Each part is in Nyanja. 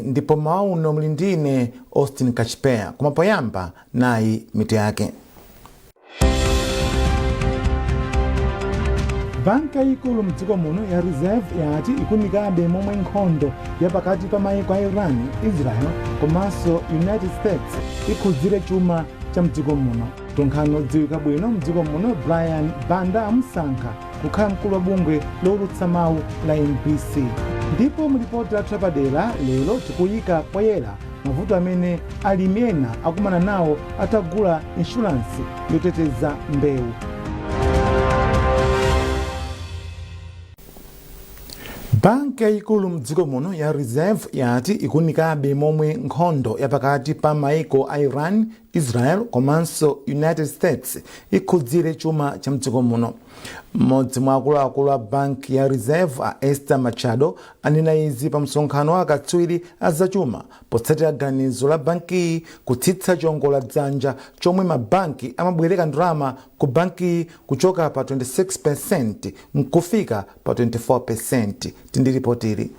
Ndipo mmawa uno muli ndine Austin Kachipeya, koma poyamba nayi mitu yake. Banki yayikulu mdziko muno ya Reserve yati ikuunikabe momwe nkhondo ya pakati pa mayiko a Iran, Israel komanso United States ikhudzire chuma cha mdziko muno. Mtolankhani odziwika bwino mdziko muno Brian Banda amusankha kukhala mkulu wa bungwe lowulutsa mawu la MBC. Ndipo mu lipoti lathu lapadera lero, tikuyika poyera mavuto amene alimi ena akumana nawo atagula inshuransi yoteteza mbewu. Banki yayikulu mdziko muno ya Reserve yati ikuunikabe momwe nkhondo ya pakati pa maiko a Iran, Israel komanso United States ikhudzire chuma cha mdziko muno. Mmodzi mwa akuluakulu a banki ya Reserve, a Esther Machado, anena izi pa msonkhano wa akatswiri a zachuma potsatira ganizo la bankiyi kutsitsa chiongola dzanja chomwe mabanki amabwereka ndalama ku bankiyi kuchoka pa 26% nkufika pa 24%. Tindiripotiri.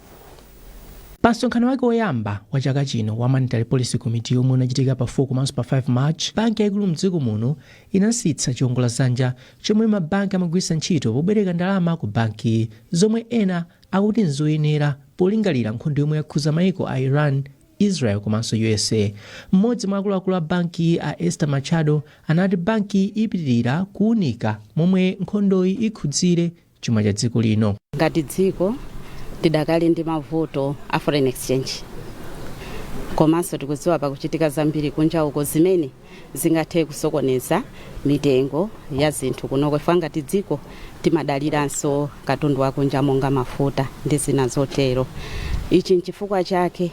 Pa msonkhano wake woyamba wa chaka chino wa Monetary Policy Committee, yomwe unachitika pa 4 komanso pa 5 March, banki yayikulu mdziko muno inatsitsa chiwongoladzanja chomwe mabanki amagwiritsa ntchito pobwereka ndalama ku banki, zomwe ena akuti nzoyenera polingalira nkhondo yomwe yakhuza maiko a Iran, Israel komanso USA. Mmodzi mwa akuluakulu a banki, a Esther Machado, anati banki ipitirira kuunika momwe nkhondoyi ikhudzire chuma cha dziko lino. Ngati dziko tidakali ndi mavuto a foreign exchange, komanso tikudziwa pakuchitika zambiri kunja uko zimene zingathe kusokoneza mitengo ya zinthu kunoko. Ife ngati dziko timadaliranso katundu wakunja monga mafuta ndi zina zotero. Ichi nchifukwa chake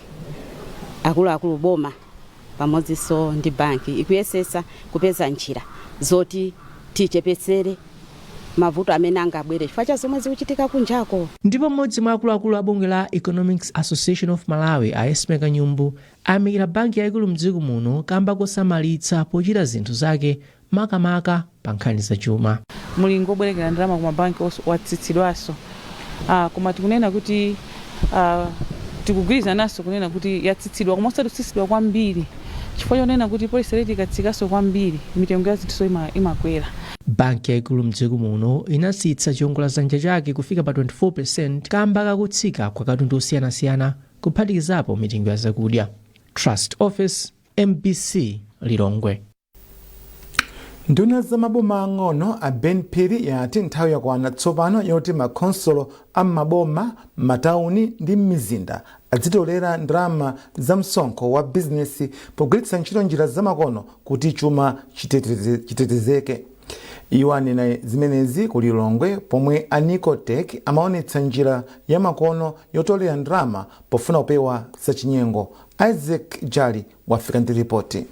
akuluakulu boma pamodzinso ndi banki ikuyesesa kupeza njira zoti tichepetsere mavuto amene angabwere chifukwa cha zomwe zikuchitika kunjako. Ndipo mmodzi mwa akuluakulu a bungwe la Economics Association of Malawi, a Esme Kanyumbu, ayamikira banki yayikulu mdziko muno kamba kosamalitsa pochita zinthu zake, makamaka pa nkhani zachuma. Mulingo obwerekera ndalama ku mabanki watsitsidwanso, koma tikunena kuti tikugwirizananso kunena kuti yatsitsidwa, koma osati kutsitsidwa kwambiri, chifukwa chonena kuti policy rate ikatsikanso kwambiri, mitengo ya zinthu imakwera. Banki yayikulu mdziko muno inatsitsa chiwongoladzanja chake kufika pa 24% kamba kakutsika kwa katundu osiyanasiyana, kuphatikizapo mitengo ya zakudya. Trust Office, MBC, Lilongwe. Nduna za maboma ang'ono a Ben Phiri yati nthawi yakwana tsopano yoti makhonsolo a m'maboma, m'matawuni ndi m'mizinda adzitolera ndalama za msonkho wa bizinesi pogwiritsa ntchito njira zamakono kuti chuma chitetezeke. Iwo anena zimenezi ku Lilongwe pomwe a Nicotech amaonetsa njira ya makono yotolera ndalama pofuna kupewa zachinyengo. Isaac Jali wafika ndi ripoti.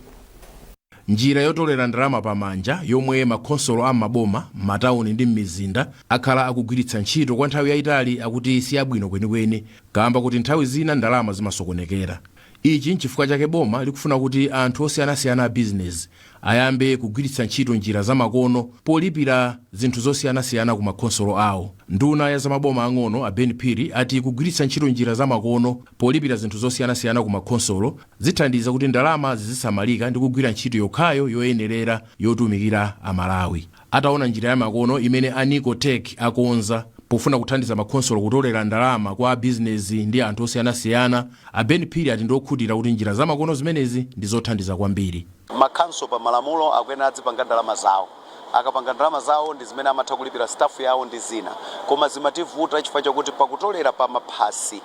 Njira yotolera ndalama pamanja yomwe makhonsolo a m'maboma, m'matawuni ndi m'mizinda akhala akugwiritsa ntchito kwa nthawi yayitali akuti siyabwino kwenikweni, kamba kuti nthawi zina ndalama zimasokonekera. Ichi nchifukwa chake boma likufuna kuti anthu osiyanasiyana a bizinesi ayambe kugwiritsa ntchito njira zamakono polipira zinthu zosiyanasiyana ku makhonsolo awo. Nduna ya zamaboma ang'ono a Ben Phiri ati kugwiritsa ntchito njira zamakono polipira zinthu zosiyanasiyana ku makhonsolo zithandiza kuti ndalama zizisamalika ndi kugwira ntchito yokhayo yoyenerera yotumikira Amalawi. Ataona njira ya makono imene a Nicotech akonza pofuna kuthandiza makhonsolo kutolera ndalama kwa abizinesi ndi anthu osiyanasiyana, a Ben Phiri ati ndiokhutira kuti njira zamakono zimenezi ndi zothandiza kwambiri. Makhanso pa malamulo akuyenera adzipanga ndalama zawo. Akapanga ndalama zawo ndi zimene amatha kulipira staff yawo ndi zina, koma zimativuta chifukwa chakuti pakutolera pa maphasi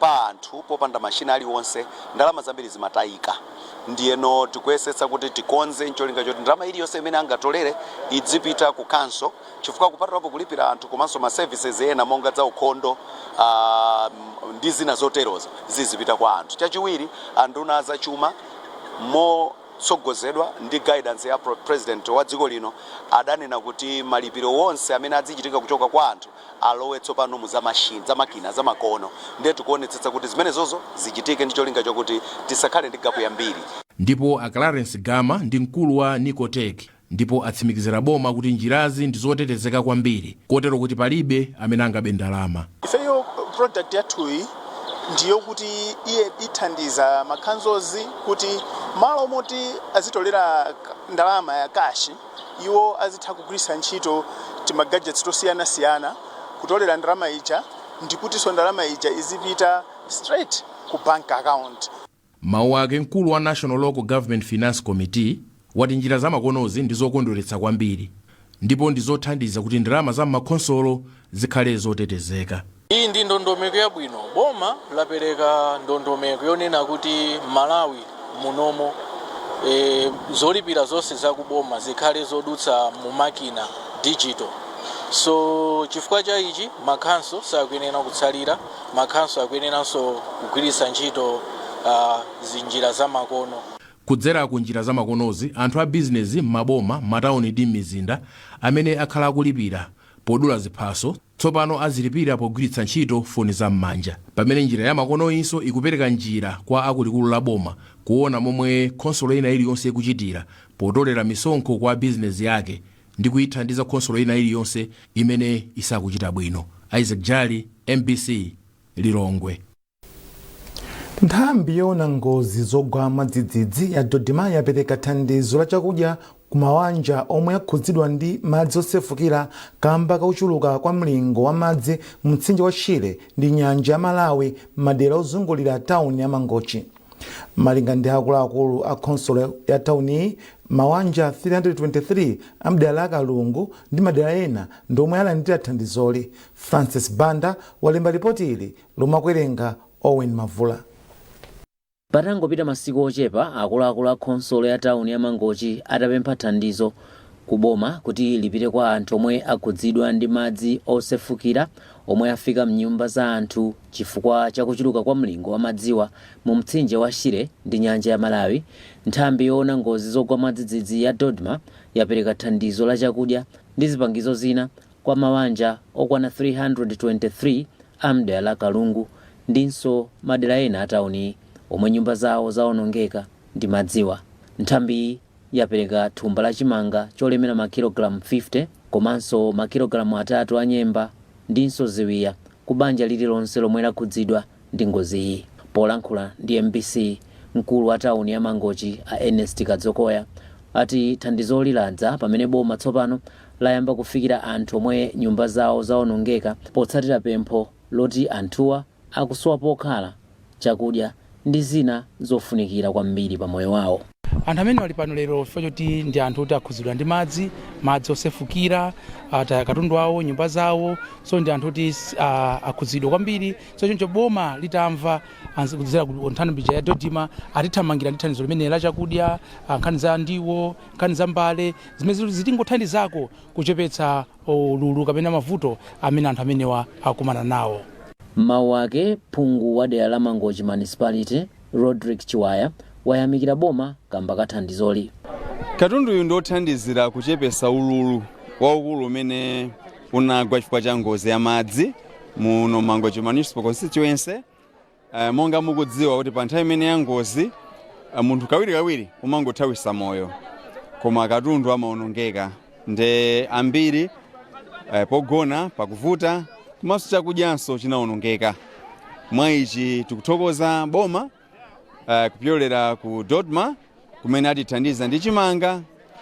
pa anthu popanda mashina aliwonse, ndalama zambiri zimatayika. Ndiyeno tikuyesetsa kuti tikonze ncholinga choti ndalama iliyonse imene angatolere idzipita ku council, chifukwa kupatulapo kulipira anthu komanso ma services ena monga za ukhondo ndi zina zoterozo zizipita kwa anthu. Chachiwiri, anduna azachuma motsogozedwa ndi guidance ya president wa dziko lino adanena kuti malipiro wonse amene adzichitika kuchoka kwa anthu alowe tsopano mu zamashini, zamakina zamakono. Ndiye tikuonetsetsa kuti zimenezozo zichitike ndi cholinga chokuti tisakhale ndi gap yambiri. Ndipo a Clarence Gama ndi mkulu wa Nicotech ndipo atsimikizira boma kuti njirazi ndi zotetezeka kwambiri, kotero kuti palibe amene angabe ndalama. Ifeyo product yathuyi Ndiyo kuti iye ithandiza ma councils kuti malo moti azitolera ndalama ya cash, iwo azitha kugwiritsa ntchito tima gadgets tosiyanasiyana kutolera ndalama ija, ndikutinso ndalama ija izipita straight ku bank account. Mawu ake, mkulu wa National Local Government Finance Committee wati njira zamakonozi ndi zokondweretsa kwambiri ndipo ndi zothandiza kuti ndalama za m'makhonsolo zikhale zotetezeka. Iyi ndi ndondomeko yabwino. Boma lapereka ndondomeko yonena kuti Malawi munomo zolipira zonse zakuboma zikhale zodutsa mu makina, digital. So chifukwa cha ichi, makhanso sakuyenera kutsalira. Makhanso akuyeneranso kugwiritsa ntchito zinjira zamakono. Kudzera ku njira zamakonozi, anthu a bizinezi m'maboma, m'matawuni ndi m'mizinda amene akhala akulipira podula ziphaso tsopano azilipira pogwiritsa ntchito foni zam'manja, pamene njira yamakonoyinso ikupereka njira kwa akulikulu la boma kuona momwe khonsolo ina iliyonse ikuchitira potolera misonkho kwa bizinezi yake ndi kuyithandiza khonsolo ina iliyonse imene isakuchita bwino. Isaac Jali, MBC, Lilongwe. Nthambi yoona ngozi zogwa mwadzidzidzi ya DoDMA yapereka thandizo la chakudya ku mawanja omwe akhudzidwa ndi madzi osefukira kamba kakuchuluka kwa mlingo wa madzi mtsinje wa Shire ndi nyanja ya Malawi m'madera ozungulira tawuni ya Mangochi. Malinga ndi akuluakulu a khonsolo ya tawuniyi, mawanja 323 amdera la Kalungu ndi madera ena ndiomwe alandira thandizoli. Francis Banda walemba ripoti ili lomwe akuwerenga Owen Mavula. Patangopita masiku ochepa akuluakulu a khonsolo ya tawuni ya Mangochi atapempha thandizo ku boma kuti lipite kwa anthu omwe akhudzidwa ndi madzi osefukira omwe afika mnyumba za anthu chifukwa chakuchuluka kwa mlingo wa madziwa mu mtsinje wa Shire ndi nyanja ya Malawi, nthambi yoona ngozi zogwa mwadzidzidzi ya DoDMA yapereka thandizo la chakudya ndi zipangizo zina kwa mawanja okwana 323 a mdera la Kalungu ndinso madera ena a tawuni omwe nyumba zawo zawonongeka ndi madziwa. Nthambiyi yapereka thumba la chimanga cholemera makilogalamu 50 komanso makilogalamu 3 a nyemba ndinso ziwiya ku banja lililonse lomwe lakhudzidwa ndi ngoziyi. Polankhula ndi MBC, mkulu wa tawuni ya Mangochi a Ernest Kadzokoya ati thandizoli ladza pamene boma tsopano layamba kufikira anthu omwe nyumba zawo zawonongeka potsatira pempho loti anthuwa akusowa pokhala, chakudya ndi zina zofunikira kwambiri pa moyo wawo. Anthu amene ali pano lero chifukwa choti ndi anthu oti akhudzidwa ndi madzi osefukira, ataya katundu awo, nyumba zawo, so ndi anthu oti akhudzidwa kwambiri. So choncho boma litamva kudzera ku nthambi ya DoDMA, atithamangira ndi thandizo limene la chakudya, nkhani za ndiwo, nkhani za mbale zimene zitingothandizako kuchepetsa ululu kapena mavuto amene anthu amenewa akumana nawo. Mawu ake, phungu wa dera la Mangochi Municipality Rodrick Chiwaya wayamikira boma kamba ka thandizoli. Katunduyu ndi othandizira kuchepesa ululu waukulu umene unagwa chifukwa cha ngozi ya madzi muno Mangochi Municipal Constituency. Monga mukudziwa kuti pa nthawi imene ya ngozi, munthu kawirikawiri umangothawisa moyo, koma katundu amaonongeka, nde ambiri pogona pakuvuta, komanso chakudyanso chinaonongeka. Mwa ichi tikuthokoza boma kupyolera ku DoDMA kumene atithandiza ndi chimanga,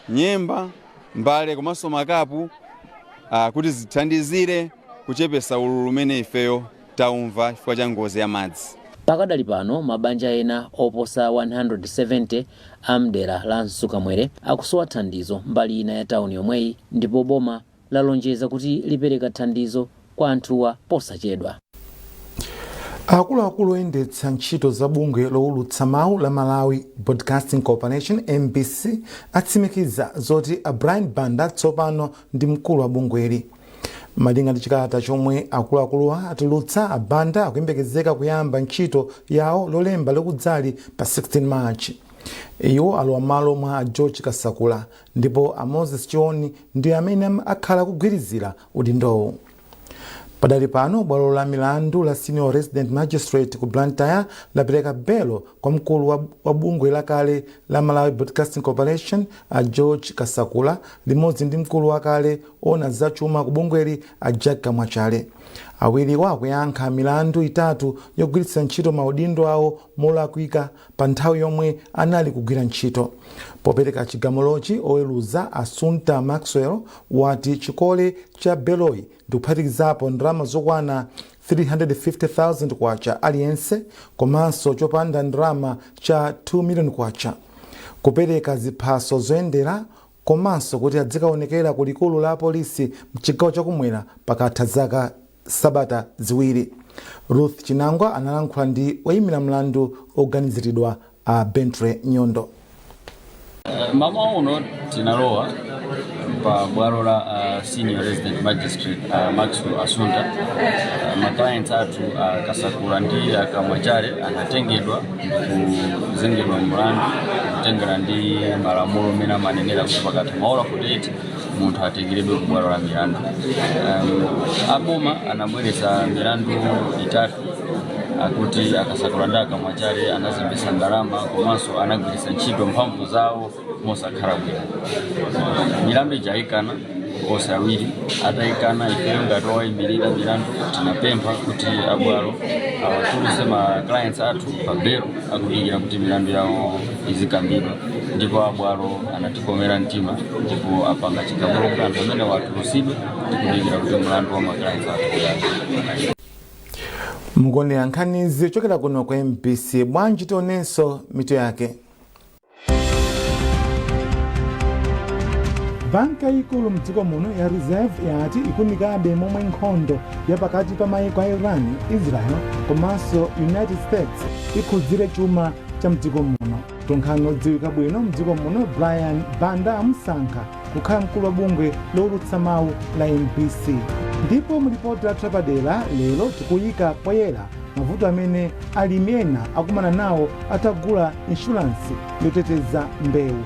nyemba, mbale komanso makapu kuti zithandizire kuchepesa ululu umene ifeyo taumva chifukwa cha ngozi ya madzi. Pakadali pano mabanja ena oposa 170 a mdera la Msukamwere akusowa thandizo mbali ina ya tawuni yomweyi, ndipo boma lalonjeza kuti lipereka thandizo kwa anthuwa posachedwa. Akuluakulu oyendetsa ntchito za bungwe lowulutsa mawu la Malawi Broadcasting Corporation, MBC, atsimikiza zoti a Brian Banda tsopano ndi mkulu wa bungweli. Malinga ndi chikalata chomwe akuluakuluwa atulutsa, a Banda akuyembekezeka kuyamba ntchito yawo Lolemba likudzali pa 16 March. Iwo alowa malo mwa a George Kasakula, ndipo a Moses Chioni ndi amene akhala kugwirizira udindowu. Padali pano bwalo la milandu la Senior Resident Magistrate ku Blantyre lapereka belo kwa mkulu wa bungwe lakale la Malawi Broadcasting Corporation a George Kasakula limodzi ndi mkulu wakale ona zachuma ku bungweli a Jack Kamwachale. Awiriwa akuyankha milandu itatu yogwiritsa ntchito maudindo awo molakwika pa nthawi yomwe anali kugwira ntchito. Popereka chigamulochi, oweruza Asunta Maxwell wati chikole cha beloyi ndikuphatikizapo ndalama zokwana 350,000 kwacha aliyense komanso chopanda ndalama cha 2 million kwacha, kupereka ziphaso zoyendera komanso kuti adzikaonekera ku likulu la polisi mchigawo chakumwera pakatha zaka sabata 2. Ruth Chinangwa analankhula ndi oyimira mlandu oganiziridwa a Bentre Nyondo. Mmawa uno tinalowa pa bwalo la Senior Resident Magistrate Maxwell Asunta. Ma clients athu Kasakula ndi Kamwachale anatengedwa kuzengedwa mlandu kutengera ndi malamulo amene amanenera kuti pakatha maola 48 munthu atengeredwe ku bwalo la milandu. Aboma anabweretsa milandu itatu, akuti aKasakula ndi aKamwachale anazembesa ndalama komanso anagwiritsa ntchito mphamvu zawo mosakhala bwino. Milandu ija ayikana onse awiri. Atayikana, ifeyo ngati owayimirira milandu tinapempha kuti abwalo awatuluse ma clients athu pa belo akudikira kuti milandu yawo izikambidwa, ndipo abwalo anatikomera mtima ndipo apanga chigamulo kuti anthu amene watulusidwe, tikudikira kuti mlandu wa ma clients athu uyambe. Mukuonera nkhanizi kuchokera kuno ku MBC. Bwanji tionenso mitu yake. Banki yayikulu mdziko muno ya Reserve yati ikunikabe momwe nkhondo ya pakati pa mayiko a Iran, Israel komanso United States ikhudzire chuma cha mdziko muno. Mtolankhani odziwika bwino mdziko muno Brian Banda amusankha kukhala mkulu wa bungwe lowulutsa mawu la MBC. Ndipo mu lipoti lathu lapadera lero tikuyika poyera mavuto amene alimi ena akumana nawo atagula inshuransi yoteteza mbewu.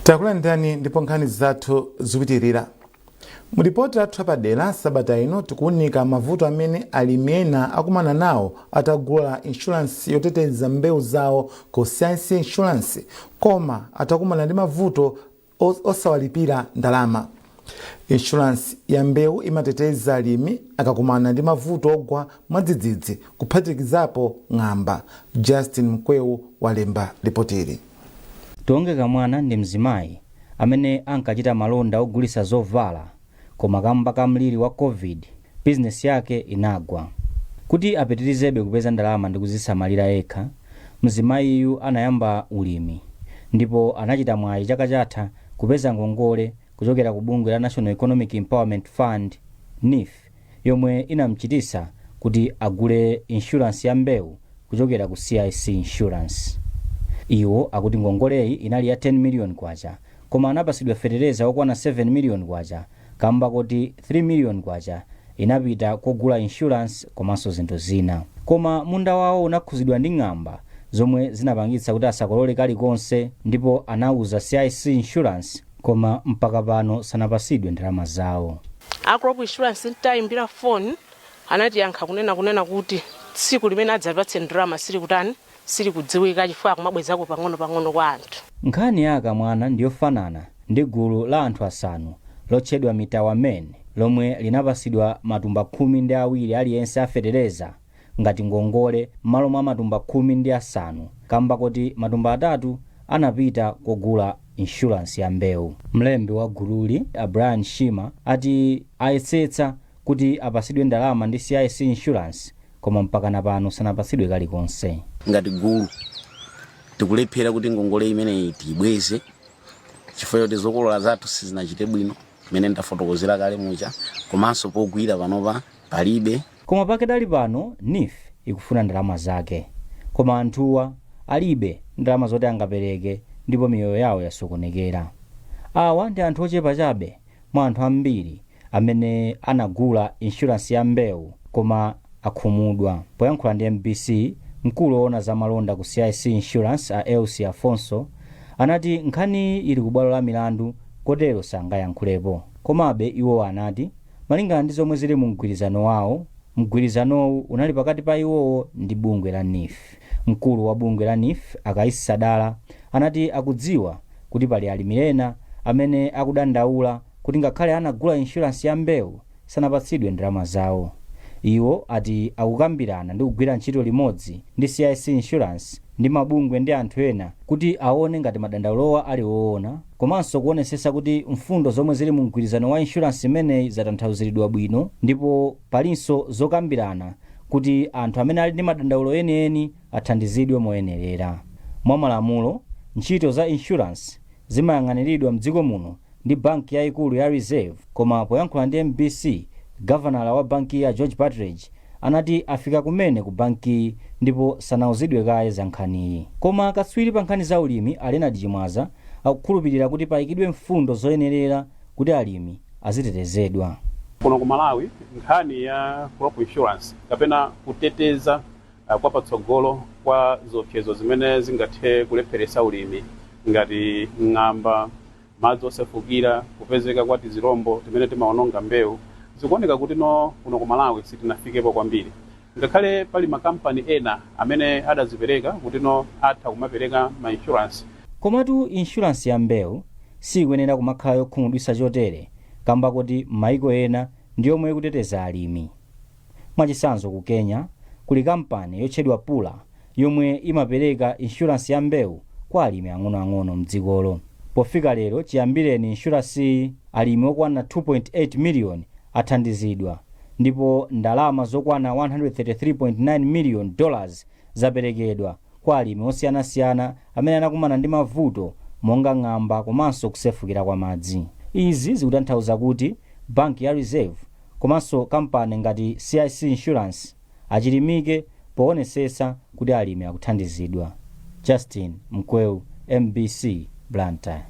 Takulandirani ndipo nkhani zathu zikupitirira. Mu lipoti lathu lapadera sabata ino tikuwunika mavuto amene alimi ena akumana nawo atagula inshuransi yoteteza mbewu zawo ku CIC Insurance, koma atakumana ndi mavuto osawalipira ndalama. Inshuransi ya mbewu imateteza alimi akakumana ndi mavuto ogwa mwadzidzidzi, kuphatikizapo ng'amba. Justin Mkwewu walemba lipotili. Tionge Kamwana ndi mzimayi amene ankachita malonda ogulitsa zovala, koma kamba ka mliri wa Covid, bizinesi yake inagwa. Kuti apitirizebe kupeza ndalama ndi kuzisamalira yekha, mzimayiyu anayamba ulimi ndipo anachita mwayi chaka chatha kupeza ngongole kuchokera ku bungwe la National Economic Empowerment Fund, NEEF, yomwe inamchititsa kuti agule insurance ya mbewu kuchokera ku CIC Insurance. Iwo akuti ngongoleyi inali ya 10 million kwacha, koma anapasidwa fetereza okwana 7 million kwacha kamba koti 3 million kwacha inapita kogula insurance komanso zinthu zina. Koma munda wawo unakhuzidwa ndi ng'amba zomwe zinapangitsa kuti asakolole kalikonse, ndipo anauza CIC Insurance koma mpaka pano sanapasidwe ndalama zawo. A Crop Insurance ntayimbira foni anatiyankha kunena kuti tsiku limene adzapatse ndalama silikutani, silikudziwika, chifukwa akumabwezako pang'ono pang'ono kwa anthu. Nkhani ya aKamwana ndiyofanana ndi gulu la anthu asanu lotchedwa Mitawa Men lomwe linapasidwa matumba 12 aliyense a fetereza ngati ngongole m'malo mwa matumba 15 kamba koti matumba 3 anapita kogula insurance ya mbewu. Mlembi wa gululi a Brian Shima ati ayesetsa kuti apasidwe ndalama ndi CIC Insurance koma mpakana pano sanapasidwe kalikonse. Ngati gulu tikulephera kuti ngongole imeneyi tiyibweze chifukwa choti zokolola zathu sizinachite bwino mmene ndafotokozera kale muja, komanso pogwira panopa palibe. Koma pakadali pano NEEF ikufuna ndalama zake koma anthuwa alibe ndalama zoti angapereke ndipo miyoyo yawo yasokonekera. Awa ndi anthu ochepa chabe mwa anthu ambiri amene anagula insurance ya mbewu koma akhumudwa. Poyankhula ndi MBC, mkulu woona za malonda ku CIC Insurance a Elsie Afonso anati nkhaniyi ili ku bwalo la milandu kotero sangayankhulepo. Komabe iwowa anati malingana ndi zomwe zili mu mgwirizano wawo, mgwirizanowu unali pakati pa iwowo ndi bungwe la NEEF. Mkulu wa bungwe la NEEF a Kaisi Sadala anati akudziwa kuti pali alimi ena amene akudandaula Kuti ngakhale anagula inshuransi ya mbewu, sanapatsidwe ndalama zawo. Iwo ati akukambirana ndi kugwira ntchito limodzi ndi CIC Insurance ndi mabungwe ndi anthu ena kuti aone ngati madandaulowa ali woona, komanso kuonesesa kuti mfundo zomwe zili mu mgwirizano wa inshuransi imeneyi zatanthauziridwa bwino, ndipo palinso zokambirana kuti anthu amene ali ndi madandaulo enieni athandizidwe moyenerera. Mwa malamulo, ntchito za insurance zimayang'aniridwa mdziko muno ndi banki yayikulu ya Reserve, koma poyankhula ndi MBC, gavanala wa banki ya George Partridge anati afika kumene ku bankiyi ndipo sanauzidwe kaye za nkhaniyi. Koma katswiri pa nkhani za ulimi a Leonard Chimwaza akukhulupirira kuti payikidwe mfundo zoyenerera kuti alimi azitetezedwa. Kuno ku Malawi, nkhani ya crop insurance kapena kuteteza kwa patsogolo kwa ziopsezo zimene zingathe kulepheretsa ulimi ngati ng'amba, madzi osefukira, kupezeka kwa tizirombo timene timaononga mbewu, zikuoneka kuti no kuno ku Malawi sitinafikepo kwambiri, ngakhale pali makampani ena amene adazipereka kuti no atha kumapereka ma insurance. Komatu inshuransi ya mbewu sikuyenera kumakhala yokhumudwitsa chotere, kamba kuti m'mayiko ena ndi yomwe ikuteteza alimi. Mwachitsanzo, ku Kenya kuli kampani yotchedwa Pula yomwe imapereka inshuransi ya mbewu kwa alimi ang'onoang'ono mdzikolo. Pofika lero, chiyambireni inshuransiyi, alimi okwana 2.8 miliyoni athandizidwa ndipo ndalama zokwana $133.9 million zaperekedwa kwa alimi osiyanasiyana amene anakumana ndi mavuto monga ng'amba komanso kusefukira kwa madzi. Izi zikutanthauza kuti banki ya Reserve komanso kampani ngati CIC Insurance achilimike poonetsetsa kuti alimi akuthandizidwa. Justin Mkweu, MBC, Blantyre.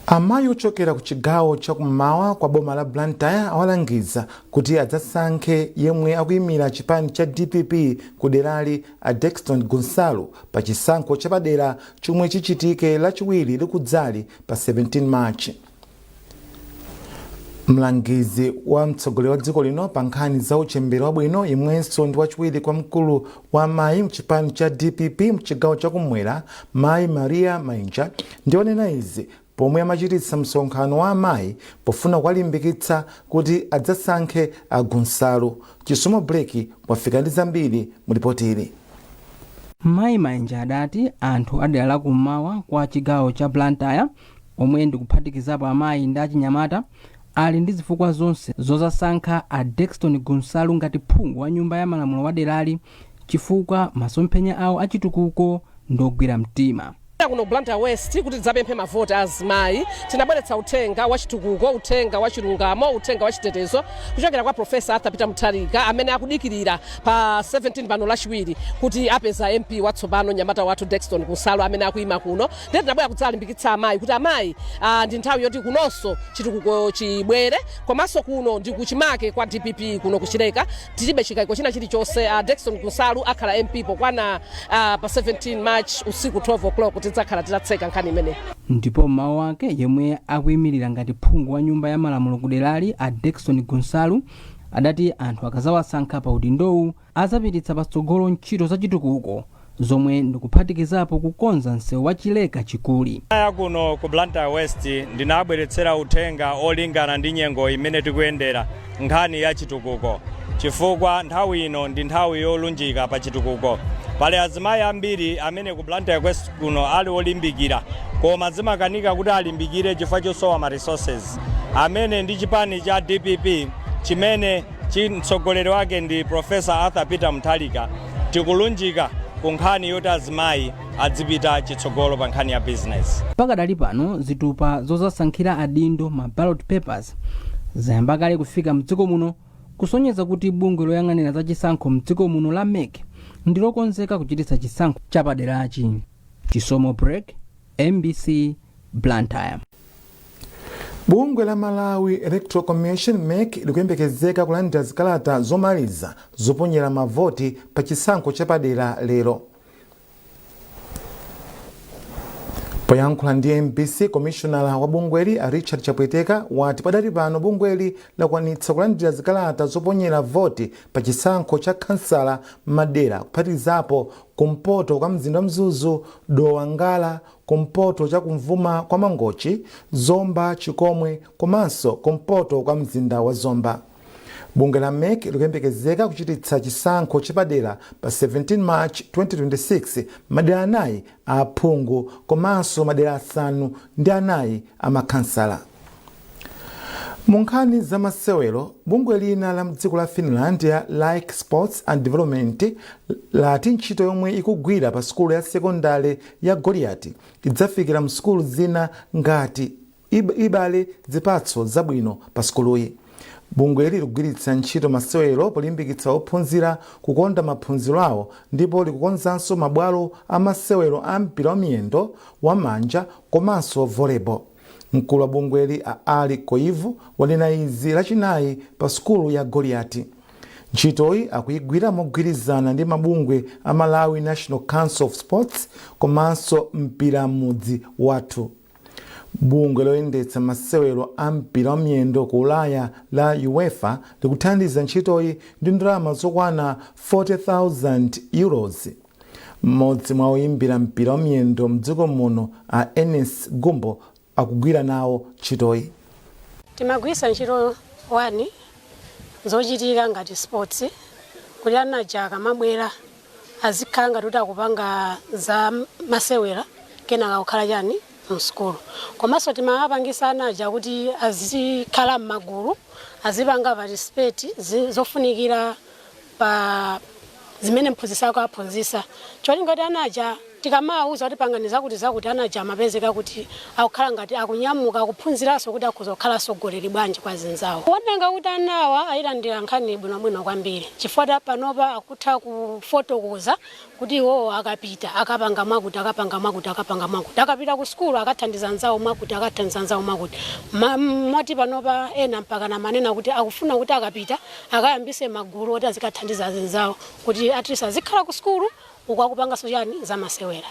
Amayi ochokera ku chigawo chakummawa kwa boma la Blantyre awalangiza kuti adzasankhe yemwe akuyimira chipani cha DPP ku derali, a Dexton Gonzalo, pa chisankho chapadera chomwe chichitike Lachiwiri likudzali pa 17 March. Mlangizi wa mtsogoleri wa dziko lino pa nkhani za uchembere wabwino, yemwenso ndi wachiwiri kwa mkulu wa amayi mchipani cha DPP mchigawo chakumwera, Mayi Maria Mainja, ndionena izi pomwe amachititsa msonkhano wa amayi pofuna kuwalimbikitsa kuti adzasankhe a Gonzalo. Chisomo Bleki wafika ndi zambiri mu ripoti ili. Mayi Mainja adati anthu adera la kummawa kwa chigawo cha Blantyre, omwe ndikuphatikizapo amayi ndi achinyamata, ali ndi zifukwa zonse zozasankha a Dexton Gonzalo ngati phungu wa Nyumba ya Malamulo wa derali, chifukwa masomphenya awo achitukuko ndogwira mtima. Kuno Blantyre West kuti tidzapemphe mavoti azimayi, tinabweretsa uthenga wa chitukuko, uthenga wa chilungamo, uthenga wa chitetezo kuchokera kwa Professor Arthur Peter Mutharika, amene akudikirira pa 17 pano, Lachiwiri, kuti apeza MP watsopano, nyamata wathu Dexton Gonzalo amene akuyima kuno. Ndiye tinabwera kudzalimbikitsa amayi kuti amayi, ndi nthawi yoti kunonso chitukuko chibwere. Komanso kuno ndi kuchimake kwa DPP. Kuno kuchileka tilibe chikayiko china chilichonse, Dexton Gonzalo akhala MP pokwana pa 17 March usiku 12 o'clock tidzakhala titatseka nkhani imeneyi. Ndipo mmawu ake, yemwe akuyimirira ngati phungu wa Nyumba ya Malamulo kuderali, a Dexton Gonzalo, adati anthu akazawasankha pa udindowu azapititsa patsogolo ntchito za chitukuko zomwe ndikuphatikizapo kukonza msewu wa Chileka Chikuli. Ya kuno ku Blantyre West ndinabweretsera uthenga olingana ndi nyengo imene tikuyendera, nkhani ya chitukuko, chifukwa nthawi ino ndi nthawi yolunjika pa chitukuko. Pali azimayi ambiri amene ku Blantyre West kuno ali olimbikira, koma zimakanika kuti alimbikire chifukwa chosowa ma resources, amene ndi chipani cha DPP chimene mtsogoleri wake ndi Professor Arthur Peter Mutharika, tikulunjika ku nkhani yoti azimayi adzipita chitsogolo pa nkhani ya business. Pakadali pano, zitupa zozasankhira adindo, ma ballot papers, zayamba kale kufika mdziko muno, kusonyeza kuti bungwe loyang'anira za chisankho mdziko muno la MEC ndilokonzeka kuchititsa chisankho chapaderachi. Chisomo Break, MBC, Blantyre. Bungwe la Malawi Electoral Commission, MEC, likuyembekezeka kulandira zikalata zomaliza zoponyera mavoti pa chisankho chapadera lero. Poyankhula ndi MBC, komishonala wa bungweli a Richard Chapweteka wati padali pano bungweli lakwanitsa kulandira zikalata zoponyera voti pa chisankho cha khansala madera kuphatikizapo kumpoto kwa mzinda wa Mzuzu, Dowa Ngala, kumpoto cha kumvuma kwa Mangochi, Zomba Chikomwe komanso kumpoto kwa mzinda wa Zomba. Bungwe la MEC likuyembekezeka kuchititsa chisankho chapadera pa 17 March 2026 madera 4 a aphungu komanso madera 94 a makhansala. Mu nkhani za masewero, bungwe lina la mdziko la Finland ya Like Sports and Development lati ntchito yomwe ikugwira pa sukulu ya sekondale ya Goliath idzafikira msukulu zina ngati ibale zipatso zabwino pa sukuluyi. Bungweli likugwiritsa ntchito masewero polimbikitsa ophunzira kukonda maphunziro awo ndipo likukonzanso mabwalo a masewero a mpira wa miyendo, wamanja komanso volleyball. Mkulu wa bungweli a Ali Koivu wanena izi Lachinayi pa sukulu ya Goliati. Ntchitoyi akuyigwira mogwirizana ndi mabungwe a Malawi National Council of Sports komanso Mpira Mudzi Wathu. Bungwe loyendetsa masewero a mpira wa miyendo ku Ulaya la UEFA likuthandiza ntchitoyi ndi ndalama zokwana 40,000 euros. Mmodzi mwa oyimbira mpira wa miyendo mdziko muno a Enes Gumbo akugwira nawo ntchitoyi. Timagwiritsa ntchito 1 zochitika ngati sports kuti anaja akamabwera azikhala ngati kuti akupanga za masewera, kenaka kukhala chani msukulu. Komanso timapangisa anaja kuti azikhala m'magulu, azipanga participate zofunikira pa zimene mphunzitsi ako aphunzitsa, cholinga kuti anaja tikamawuza kuti pangani zakuti zakuti, anaja amapezeka kuti akukhala ngati akunyamuka akuphunziranso kuti akhoza kukhala atsogoleri bwanji kwa zinzawo. Kuonenga kuti anawa ayilandira nkhani bwinobwino kwambiri, chifukwa panopa akutha kufotokoza kuti iwowo akapita akapanga mwakuti, akapanga mwakuti, akapanga mwakuti, akapita ku sukulu akathandiza nzawo mwakuti, akathandiza nzawo mwakuti. Moti panopa ena mpaka namanena kuti akufuna kuti akapita akayambise magulu oti azikathandiza azinzawo kuti at least azikhala ku sukulu uku akupanganso chani zamasewera.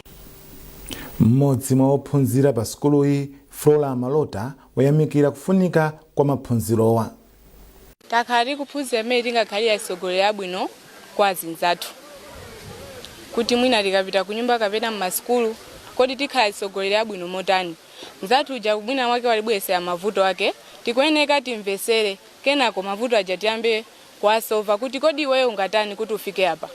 Mmodzi mwa ophunzira pa sukuluyi, Flora Malota, wayamikira kufunika kwa maphunzirowa. Takhala tikuphunzira mmene tingakhalire atsogoleri abwino kwa azinzathu, kuti mwina tikapita kunyumba kapena mmasukulu, kodi tikhala atsogoleri abwino motani? Mzathu uja mwina mwake walibweresera mavuto ake, tikuyeneka timvesere, kenako mavuto aja tiyambe kuwasova kuti kodi iweyo ungatani kuti ufike apa.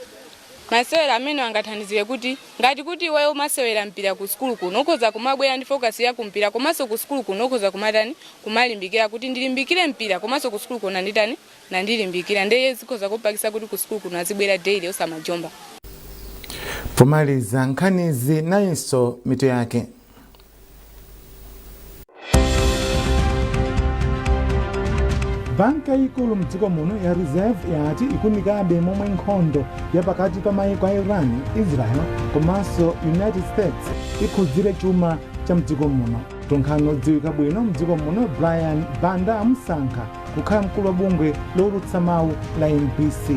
Masewera amene angathandizire kuti ngati kuti iweyo umasewera mpira ku sukulu kuno, ukhoza kumabwera ndi focus ya kumpira, komanso ku sukulu kuno ukhoza kumatani, kumalimbikira kuti ndilimbikire mpira, komanso ku sukulu kuno nanditani, nandilimbikira, ndiye zikhoza kupangisa kuti ku sukulu kuno azibwera daily osamajomba. Pomaliza nkhanizi, nayinso mitu yake. Banki yayikulu mdziko muno ya Reserve yati ikunikabe momwe nkhondo ya pakati pa mayiko a Iran, Israel komanso United States ikhudzire chuma cha mdziko muno. Mtolankhani odziwika bwino mdziko muno Brian Banda amusankha kukhala mkulu wa bungwe lowulutsa mawu la MBC.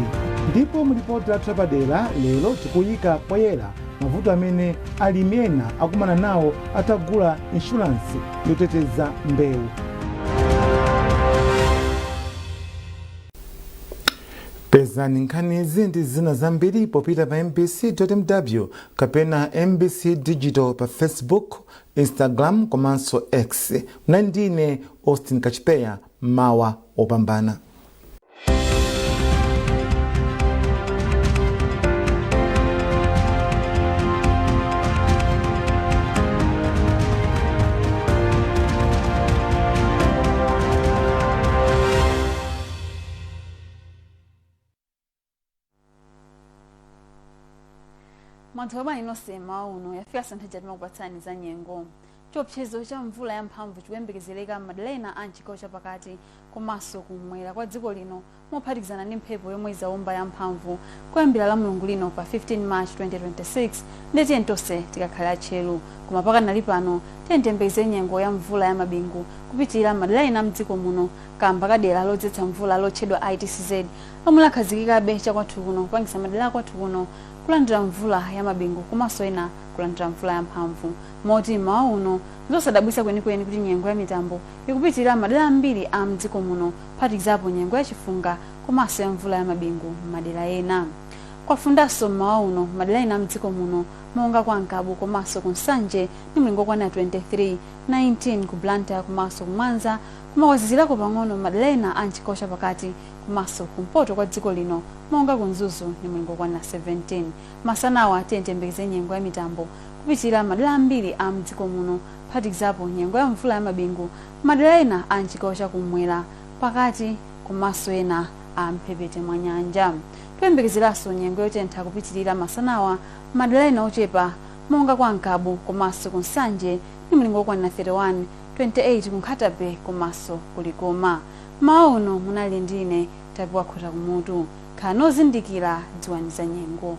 Ndipo mu lipoti lathu lapadera lero tikuyika poyera mavuto amene alimi ena akumana nawo atagula inshuransi yoteteza mbewu. Pezani nkhanizi ndi zina zambiri popita pa mbc.mw kapena MBC Digital pa Facebook, Instagram komanso X. Mnali ndine Austin Kachipeya, mawa opambana. Mwadzuka bwanji nonse mmawa uno? Yafika nthawi ija timakupatsani za nyengo. Chiopsezo cha mvula yamphamvu chikuyembekezereka m'madera ena a mchigawo chapakati komanso kumwera kwa dziko lino. Mophatikizana ndi mphepo yomwe izaomba yamphamvu kuyambira la Mulungu lino pa 15 March 2026, ndiye tiye tonse tikakhale atcheru. Koma pakanali pano, tiye tiyembekeze nyengo ya mvula ya mabingu kupitirira madera ena mdziko muno kamba kadera lodzetsa mvula lotchedwa ITCZ lomwe lakhazikikabe chakwathu kuno, kupangisa madera akwathu kuno kulandira mvula ya mabingu komanso ena kulandira mvula yamphamvu, moti mmawa uno nzosadabwitsa kwenikweni kuti nyengo ya mitambo ikupitirira madera ambiri a mdziko muno, kuphatikizapo nyengo yachifunga komanso ya mvula ya mabingu m'madera ena. Kwafundanso mmawa uno madera ena mdziko muno monga kwa Ngabu komanso ku Nsanje ndi mlingo okwana 23, 19 ku Blantyre komanso ku Mwanza, koma kwazizirako pang'ono madera ena a mchigawo chapakati komanso kumpoto kwa dziko lino monga ku Mzuzu ndi mlingo okwana 17. Masanawa tiye tiyembekeze nyengo ya mitambo kupitirira madera ambiri a mdziko muno, kuphatikizapo nyengo ya mvula ya mabingu madera ena a mchigawo chakumwera, pakati komanso ena a mphepete mwa nyanja. Kuyembekezeranso nyengo yotentha kupitirira masanawa madera ena ochepa monga kwa Ngabu komanso ku Nsanje ndi mlingo okwanira 31, 28 ku Nkhata Bay komanso ku Likoma. Mmawa uno munali ndine Tapiwa Khuta Kumutu. Khalani ozindikira, dziwani za nyengo.